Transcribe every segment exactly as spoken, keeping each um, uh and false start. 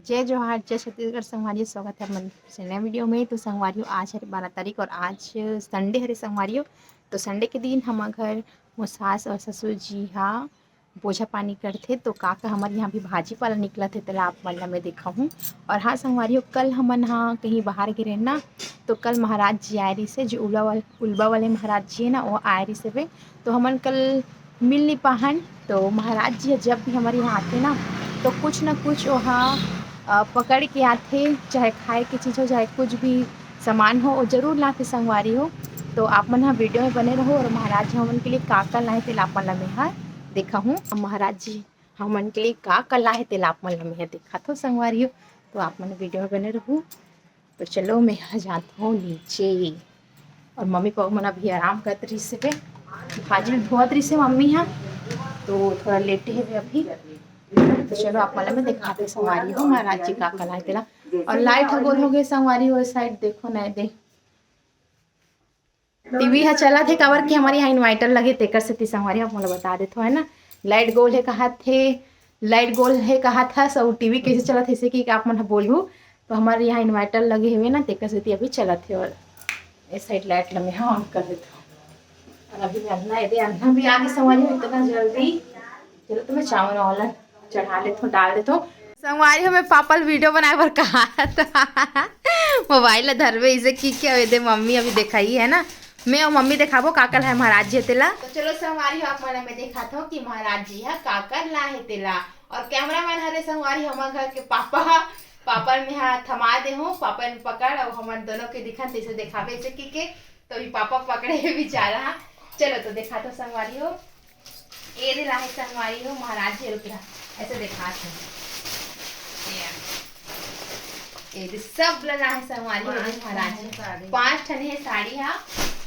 जय जोहार, जय छत्तीसगढ़ संगवारी हो, स्वागत है अपन से नए वीडियो में। तो संगवारी हो, आज हरे बारह तारीख और आज संडे हरे संगवारी हो। तो संडे के दिन हमर घर मोर सास और ससुर जी हा बोझा पानी करथे। तो का का हमर यहाँ भी भाजी पाला निकलत हे, तेला आप मन ला मैं देखाहूँ। और हाँ संगवारी हो, कल हमन हा कहीं बाहर गे रहेन ना, तो कल महाराज जी आए रहिसे, जो उला वाल-, उलबा वाले महाराज जी है ना, वो आए रहिसे बे। तो हमन कल मिल नहीं पाहन। तो महाराज जी जब भी हमारे यहाँ आथे ना, तो कुछ ना कुछ वहाँ, अ, पकड़ के आथे, चाहे खाए के चीज़ हो, चाहे कुछ भी सामान हो, वो जरूर लाथे संगवारी हो। तो आप मन ह वीडियो में बने रहो और महाराज जी हमन के लिए का का लाए, तेला आप मन ला मैं ह देखाहूँ। महाराज जी हमन के लिए का का लाए, तेला आप मन ला मैं ह देखात हो संगवारी हो। तो आप मन वीडियो में बने रहू। तो चलो, मैं ह जात हूँ नीचे। और मम्मी पापा मन अभी आराम करत रहिसे बे, भाजी ल धोवत रहिसे मम्मी हा, तो थोड़ा लेटे हे बे अभी। तो चलो, आप मन ला मैं देखात हूँ संगवारी हो, महाराज जी का का लाए तेला। और लाइट ह गोल हो गए संगवारी हो, साइड देखो ना दे, टीवी ह चलत हे, काबर कि हमर यहाँ इन्वर्टर लगे, तेकर सेती संगवारी हो, आप मन ला बता देत हो, है ना, लाइट गोल हे कहत हे, लाइट गोल हे कहत हस, अउ टीवी कैसे चलत हे, इसे कि आप मन ह बोलहू। तो हमर यहाँ इन्वर्टर लगे हुए ना, तेकर सेती अभी चलत हे। और इस साइड लाइट ला मैं ह ऑन कर देत हूँ। और अभी अंधना, यदि अंधना भी आगे संगवारी हो इतना जल्दी, चलो तो मैं चावल वावल चढ़ा लेत हूँ, डाल देत हूँ। संगवारी हो, मैं पापा ल वीडियो बनाए बर कहा था। मोबाइल ला धरबे इसे कि क्या, ये दे मम्मी अभी देखाई है ना, मैं और मम्मी देखाबो का का लाए महाराज जी तेला। तो चलो संगवारी हो, आप मन ला मैं देखात हूँ कि महाराज जी हा का का लाए हे तेला। और कैमरामैन हरे संगवारी हमर घर के पापा हा, पापा ल मैं हा थमा दे हूँ, पापा ल पकड़ और हमन दोनों के दिखन तैसे देखाबे इसे कि के। तो अभी पापा पकड़े हे बेचारा हा। चलो तो देखात हूँ संगवारी हो, ये दे लाए संगवारी हो महाराज जी, रुक रहा, ऐसे देखात हूँ। ये, ये दे सब ला लाए संगवारी हो, पाँच महाराज ठन जी। साड़ी। पाँच ठन हे साड़ी हा।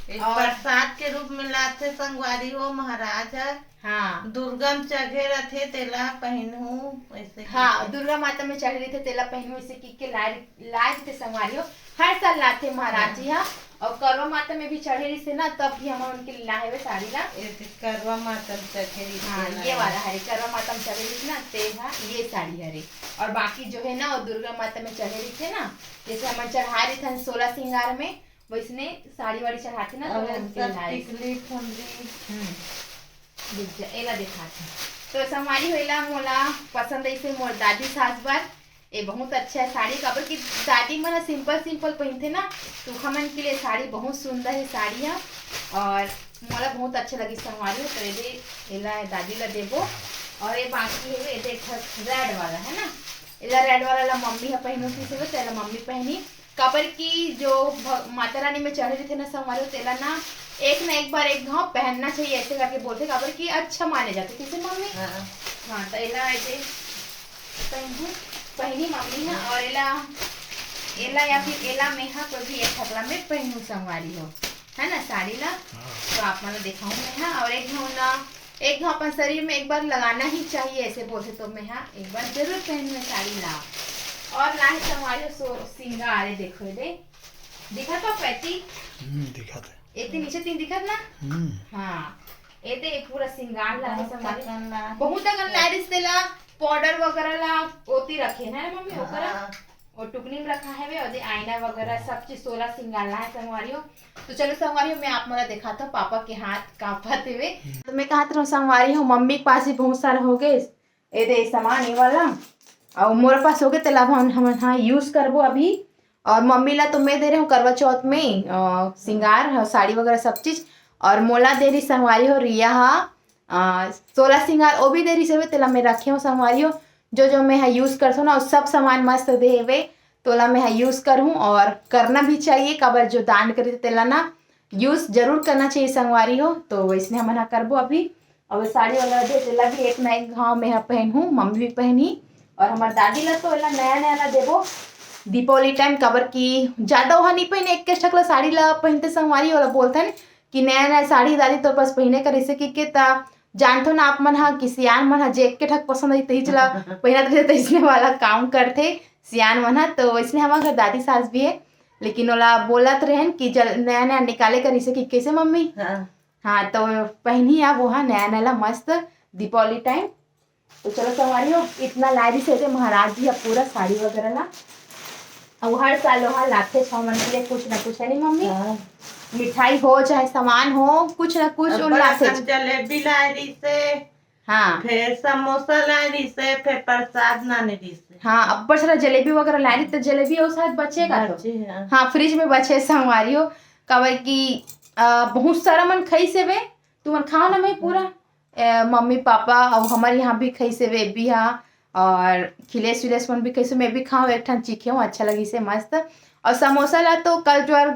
एक और प्रसाद के रूप में लाथे संगवारी हो महाराज हा। हाँ। दुर्गा में चढ़े रथे, तेला पहिनहू, ऐसे हाँ, करके। दुर्गा माता में चढ़े रथे, तेला पहिनहू, ऐसे कि के लाए, लाए रथे संगवारी हो। हर साल लाथे महाराज जी हा। और करवा माता में भी चढ़े रहिसे ना, तब भी हमन उनके लिए लाए हवे साड़ी ला। ये करवा माता में चढ़े रहिसे हाँ, ना। ये वाला हरे, करवा माता में चढ़े रहिसे ना, ते हा, ये साड़ी हरे। और बाकी जो है ना, वो दुर्गा माता में चढ़े रहिसे ना, जैसे हमन चढ़ाए रहिथन सोलह सिंगार में, वैसने साड़ी वाड़ी चढ़ाथे ना, तो अब ओला हम सब लाए। टिकली, फुंदी। हम्म। देख जा, एला देखात हूँ। तो संगवारी हो, एला मोला पसंद आइसे मोर दादी सास बर। ये बहुत अच्छा है साड़ी, काबर कि दादी मन simple simple पहिनथे ना, तो हमन के लिए साड़ी बहुत सुंदर है साड़ी है। और मोला बहुत अच्छा लगी संगवारी हो, तो ये दे, एला दादी ला देबो। और ये बाकी है, ये देख red वाला है ना, एला red वाला ला मम्मी हा पहिनो किसे, तो एला मम्मी पहनी। काबर कि जो भ-, माता रानी में चढ़े रहिथे ना संगवारी हो, तेला ना एक ना एक बार एक घाव पहनना चाहिए, ऐसे करके बोलथे, काबर कि अच्छा माने जाथे। किसे मम्मी? हाँ। हाँ, तो एला ऐसे पहनहूँ, पहनी मम्मी हा, और एला, एला या फिर एला मैं हा कोई भी एक ठकला में पहनहूँ संगवारी हो, है ना, साड़ी ला। हाँ। तो आप मन ला देखाऊँ मैं हा, और एक घाव ना एक घाव अपन शरीर में एक बार लगाना ही चाहिए, ऐसे बोलथे तो मैं हा एक बार जरूर पहनहूँ साड़ी ला। और लाए संगवारी हो सो सिंगार, ये देखो, ये दे, दिखत हो पैती? हम्म, दिखत है। ये तीन नीचे तीन दिखत ना? हम्म। हाँ, ये दे पूरा सिंगार लाए संगवारी। बहुत अकन लाए रिश्ते ला, पाउडर वगैरह ला ओती रखे ना मम्मी, ओकरा? हाँ। और टुकनी में रखा है वे, और ये आईना वगैरह सब चीज, सोलह सिंगार लाए संगवारी हो। तो चलो संगवारी हो, मैं आप मोला देखात हूँ पापा के हाथ कांपत हुए। तो मैं कहत रहूँ संगवारी हो, मम्मी के पास भी बहुत सारा हो गए, ए दे सामान, ये वाला, और मोर पास हो गए, तेला हम, हम हाँ यूज करबो अभी। और मम्मी ला तो मैं दे रहे हूँ करवा चौथ में, अ, सिंगार, हाँ, साड़ी वगैरह सब चीज। और मोला दे रही संगवारी हो रिया हा, अ, सोलह सिंगार, वो भी दे रही से, तेला मैं रखे हूँ संगवारी हो। जो जो मैं हा यूज करथों ना, वो सब सामान मस्त दे हवे, तोला मैं हा यूज करहूँ और करना भी चाहिए, काबर जो दान करी तेला ना यूज जरूर करना चाहिए संगवारी हो। तो वैसने हमन हा करबो अभी। और वो साड़ी वाला दे, तेला भी एक ना एक घाव में हा पहनहूँ, मम्मी भी पहनी, और हमार दादी ला तो एला नया नया ला देबो दीपावली टाइम, काबर कि ज्यादा ओहा नहीं पहने, एक के ठकला साड़ी ला पहनते संगवारी, ओला बोलथन कि नया नया साड़ी दादी तोर पास पहिने कर, इसे कि के ता जानथो ना आप मन हा कि सियान मन हा जे एक के ठक पसंद आई तही चला पहिनत रहे, तइसने वाला काम करथे सियान मन हा। तो वैसने हमार घर दादी सास भी है, लेकिन ओला बोलत रहन कि जल नया नया निकाले कर, इसे कि कैसे मम्मी? हाँ। हाँ, तो पहिनी अब ओहा नया नया ला मस्त दीपावली टाइम। तो चलो संगवारी हो, इतना लाए रहिस हे महाराज जी अब पूरा साड़ी वगैरह ला। अब हर साल ओहा लाथे छह मन के लिए कुछ ना कुछ, है नहीं मम्मी? हाँ। मिठाई हो चाहे सामान हो, कुछ ना कुछ वो अब्बड़ लाथे। अकन जलेबी लाए रहिस हे, हाँ। फिर समोसा लाए रहिस हे, फिर प्रसाद लाने रहिस हे। हाँ, अब्बड़ सारा जलेबी वगैरह लाए रहिस, तो जलेबी और शायद बचेगा तो। बचे, हाँ। हाँ, फ्रिज में बचे संगवारी हो, काबर कि अ, बहुत सारा मन खाइस हेबे, तुमन खाओ ना मैं पूरा। अ, मम्मी पापा और हमारे यहाँ भी खाइस हेबे बेबी हा, और खिलेश विलेश मन भी खाइस हे, मैं भी खाओ एक ठन चीखे हूँ, अच्छा लगिस हे मस्त। और समोसा ला तो कल ज्वार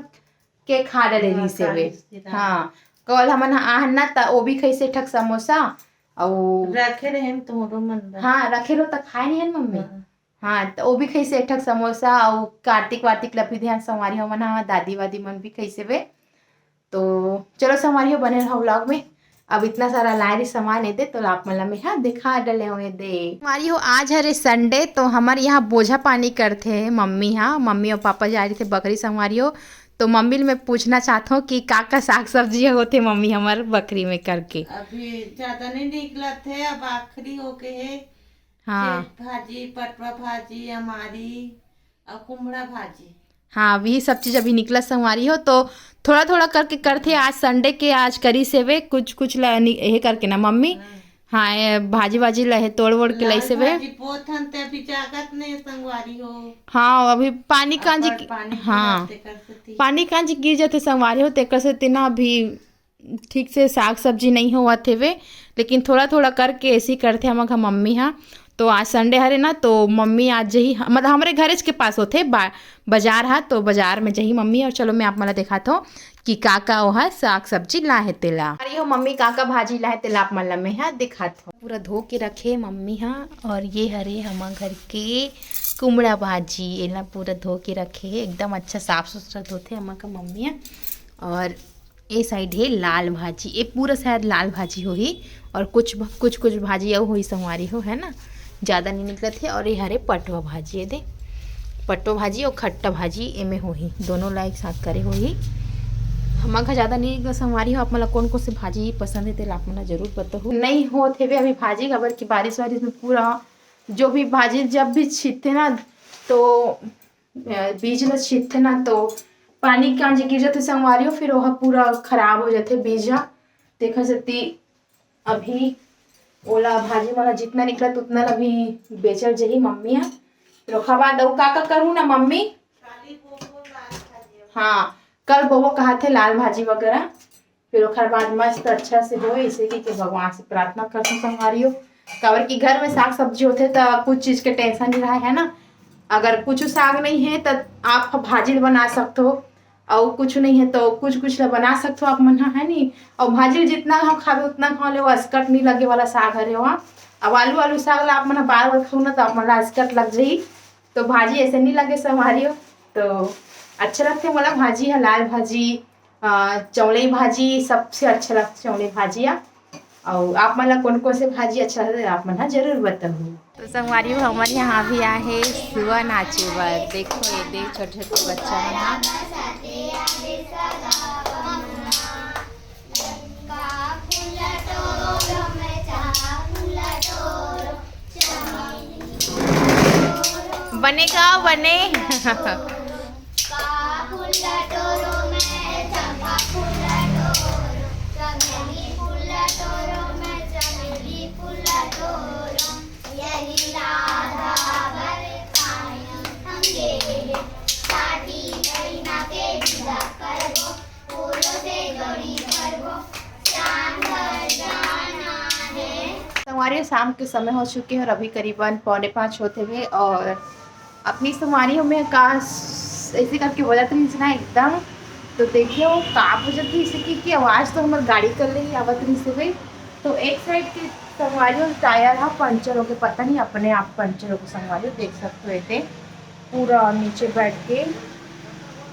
के खा डले हाँ, रहिस हेबे। काली सिरा। हाँ, कल हमन ह आहन ना, त वो भी खाइस हे एक ठक समोसा, अउ रखे रहे न तोरो मन बर। हाँ, रखे रहो त खाए नहीं है न मम्मी। हाँ। हाँ, त वो भी खाइस हे एक ठक समोसा, अउ कार्तिक वार्तिक लपी ध्यान संगवारी हमन हा, दादी वादी मन भी खाइस हेबे। तो चलो संगवारी हो, बने रहो व्लॉग में। अब इतना सारा लाए रही सामान एदे, तो आप मन ला मैं हा दिखा डले हूँ एदे। संगवारी हो, आज हरे संडे, तो हमर यहाँ बोझा पानी करथे मम्मी हा। मम्मी और पापा जा रही थे बकरी संगवारी हो, तो मम्मी ले मैं पूछना चाहत हूँ कि का का साग सब्जी होथे मम्मी हमर बकरी में करके। अभी ज्यादा नहीं निकलत हे, अब आखिरी हो गए हे। हाँ। चेत भाजी, पटवा भाजी, अमारी और कुमड़ा भाजी। हाँ, वही सब चीज अभी निकलत संगवारी हो, तो थोड़ा थोड़ा करके करथे। आज संडे के, आज करिस हेबे कुछ कुछ ला नि-, ये करके ना मम्मी। हाँ। हाँ, ये भाजी वाजी ला हे तोड़ वोड़ के लाइस हेबे। भाजी बोथन ते अभी जागत नहीं संगवारी हो। हाँ, अभी पानी कांजी अब्बड़ की, पानी हाँ। गिरत तेकर सेती। पानी कांजी गिर जाथे संगवारी हो, तेकर सेती ना अभी ठीक से साग सब्जी नहीं होवत हेवे, लेकिन थोड़ा थोड़ा करके ऐसे ही करथे हमर घर मम्मी हा। तो आज संडे हरे ना, तो मम्मी आज जही, मतलब हमरे घरेच के पास होथे बा-, बाजार हा, तो बाजार में जही मम्मी। और चलो मैं आप मन ला दिखात हूँ कि का का ओहा साग सब्जी लाहे तेला। अरे हो मम्मी, का का भाजी लाहे तेला आप मन ला मैं हा दिखात हूँ। पूरा धो के रखे मम्मी हा, और ये हरे हमर घर के कुमड़ा भाजी, एला पूरा धो के रखे हे, एकदम अच्छा साफ सुथरा धोथे हमर का मम्मी हा। और ए साइड हे लाल भाजी, ए पूरा शायद लाल भाजी होही, और कुछ भ-, कुछ कुछ भाजी अउ होही संगवारी हो, है ना, ज़्यादा नहीं निकलत हे। और ये हरे पटवा भाजी, ये दे पटवा भाजी और खट्टा भाजी एमे होही, दोनों ला एक साथ करे होही। हमर घर ज़्यादा नहीं निकलत संगवारी हो, आप मन ला कौन कौन से भाजी पसंद हे तेला आप मन ला जरूर बताहू। नहीं होत हेवे अभी भाजी, काबर कि बारिश वारिश में पूरा जो भी भाजी जब भी छींचथे ना, तो अ, बीज ल छींचथे ना, तो पानी कांजी गिर जाथे संगवारी हो, फिर ओहा पूरा खराब हो जाथे बीज ह। तेखर सेती अभी ओला भाजी मन ल जितना निकलत उतना ल अभी बेचल जही मम्मी ह। फिर ओखर बाद अउ का का करहूँ ना मम्मी? हाँ, कल बोबो कहाथे लाल भाजी वगैरह। फिर ओखर बाद मस्त अच्छा से होए, इसे कि, कि भगवान से प्रार्थना करथों संगवारी हो, काबर कि घर में साग सब्जी होथे त कुछ चीज के टेंशन नहीं रहे, है ना। अगर कुछ साग नहीं है त आप भाजी ल बना सकथो, अउ कुछ नहीं है तो कुछ कुछ ला बना सकथो आप मन ह, है नी। अउ भाजी ल जितना हम खाबे उतना खा ले, वो असकट नहीं लगे वाला साग हरे वहाँ। अब आलू आलू साग ला आप मन ह बार बार खाऊ ना, तो आप मन ला असकट लग जाही। तो भाजी ऐसे नहीं लगे संगवारी हो, तो अच्छा लगथे मोला भाजी ह, लाल भाजी, अ, चौलई भाजी सबसे अच्छा लगथे, चौलई भाजी ह। अउ आप मन ला कोन कोन से भाजी अच्छा लगथे, आप मन ह जरूर बताहू। तो संगवारी हो, हमर यहाँ भी आहे सुआ नाचे बर। देखो, ये देख, छोटे छोटे बच्चा मन ह। बने गा, बने। संगवारी हो, शाम के समय हो चुके हैं और अभी करीबन पौने पाँच होते हुए, और अपनी संगवारी हो, मैं का ऐसे करके बोलत रहिस ना एकदम, तो देखिए वो का वजह थी इसे की, की आवाज़ तो हमर गाड़ी कर ले आवत रहिस हे। तो एक साइड के संगवारी हो टायर हा पंचर होके, पता नहीं अपने आप पंचर होके संगवारी हो, देख सकते हो एते पूरा नीचे बैठ के।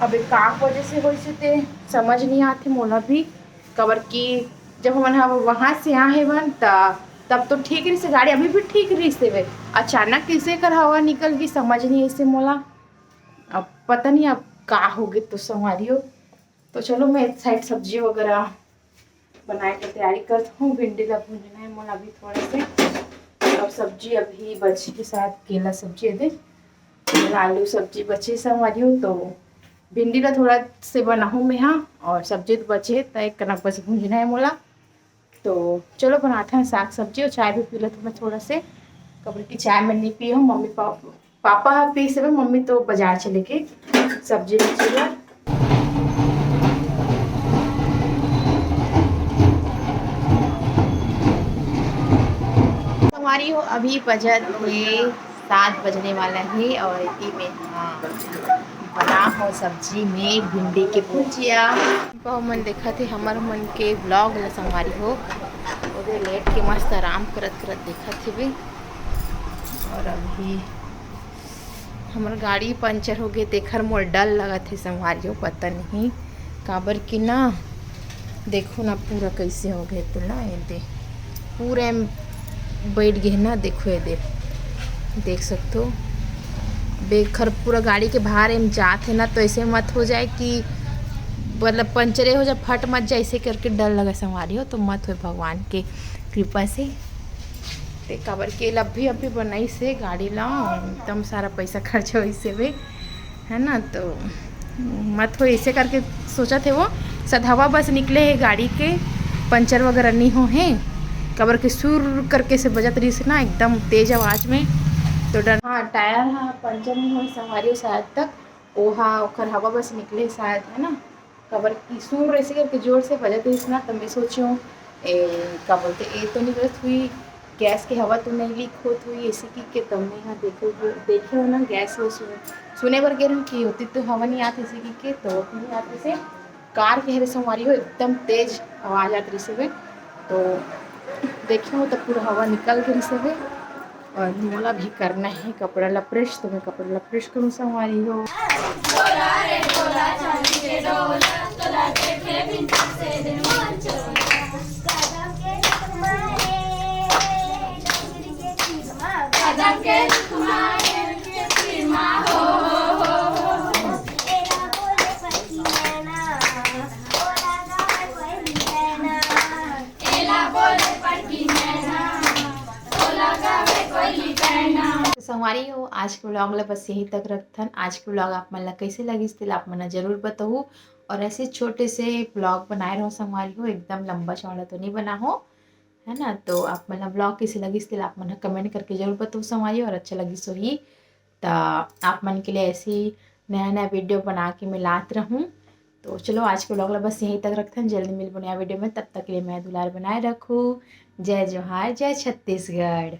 अब एक का वजह से होइस ते समझ नहीं आते मोला भी, काबर कि जब हमन ह वहाँ से आए हवन त तब तो ठीक रहिस गाड़ी, अभी भी ठीक रहिस हे। अचानक किसे कर हवा निकल गई, समझ नहीं आइस मोला। अब पता नहीं अब का हो गए तो संगवारी हो। तो चलो मैं एक साइड सब्जी वगैरह बनाए के तैयारी करत हूँ। भिंडी ला भूंजना है मोला अभी थोड़ा से। अब सब्जी अभी बचे हे, शायद केला सब्जी हे दे, आलू सब्जी बचे हे संगवारी हो। तो भिंडी ला थोड़ा से बनाहूँ मैं, हाँ, और सब्जी तो बचे हे, त एक कनक बस भूंजना हे मोला। तो चलो बनाते हैं साग सब्जी और चाय भी पी लेते मैं थोड़ा से, काबर कि चाय मैं नहीं पी हूँ। मम्मी पापा, पापा हा पीस हवे, मम्मी तो बाजार चले गे सब्जी बची ला। संगवारी हो, अभी बजत हे सात बजने वाला हे और इति में हाँ बना हो सब्जी में भिंडी के भुजिया। बहू मन देखत हे हमर मन के vlog ला संगवारी हो, ओदे लेट के मस्त आराम करत करत देखत हेबे। और अभी हमर गाड़ी पंचर हो गे, तेखर मोर डर लगत हे संगवारी हो, पता नहीं काबर कि ना, देखो ना पूरा कैसे हो गे, तो ना ये दे पूरा एम बैठ गे ना, देखो ये दे, देख सकते हो बेखर पूरा गाड़ी के भार एम जात हे ना, तो ऐसे मत हो जाए कि मतलब पंचरे हो जाए, फट मत जाए, ऐसे करके डर लगे संगवारी हो, तो मत होए भगवान के कृपा से। ते काबर के लब्भी अभी बनाइस हे गाड़ी ला, एकदम सारा पैसा खर्च होइस हे बे, है ना। तो मत हो ऐसे करके सोचत हे वो, सद हवा बस निकले हे गाड़ी के, पंचर वगैरह नहीं हो हे, काबर के सुर करके से बजत रहिस ना एकदम तेज आवाज में। तो डर, हाँ, टायर हा पंचर नहीं हो संगवारी हो शायद तक, ओहा ओकर हवा बस निकले शायद, है ना, काबर कि सुर ऐसे करके जोर से बजत रहिस ना, त मैं सोचेंव, ए, का बोलते, ए तो नहीं बजत हुई, गैस के हवा तो नहीं लीक होत हुई, ऐसे कि के तब मैं यहाँ देखे हुए, देखे हो ना, गैस वो सुन, सुने बर गे रहूँ कि होती तो हवा नहीं आती, ऐसे कि के तो नहीं आती से कार के हरे संगवारी हो, एकदम तेज आवाज आत रहिस हवे, तो देखे हो तो पूरा हवा निकल गे रहिस हवे। और मोला भी करना है कपड़ा ला press, तो मैं कपड़ा ला press करूँ संगवारी हो। तो संगवारी हो, आज के vlog ला बस यहीं तक रखथन। आज के vlog आप मन ला कैसे लगिस, तेला आप मन ला जरूर बताहू। और ऐसे छोटे से vlog बनाए रहो संगवारी हो, एकदम लंबा चौड़ा तो नहीं बना हो, है ना। तो आप मन ला vlog कैसे लगिस, तेला आप मन ला comment करके जरूर बताहू संगवारी हो। और अच्छा लगिस होही त आप मन के लिए ऐसे ही नया नया video बना के मैं लात रहूँ। तो चलो, आज के vlog ला बस यहीं तक रखथन, जल्दी मिलबो नया video में, तब तक के लिए मया दुलार बनाए रखू। जय जोहार, जय छत्तीसगढ़।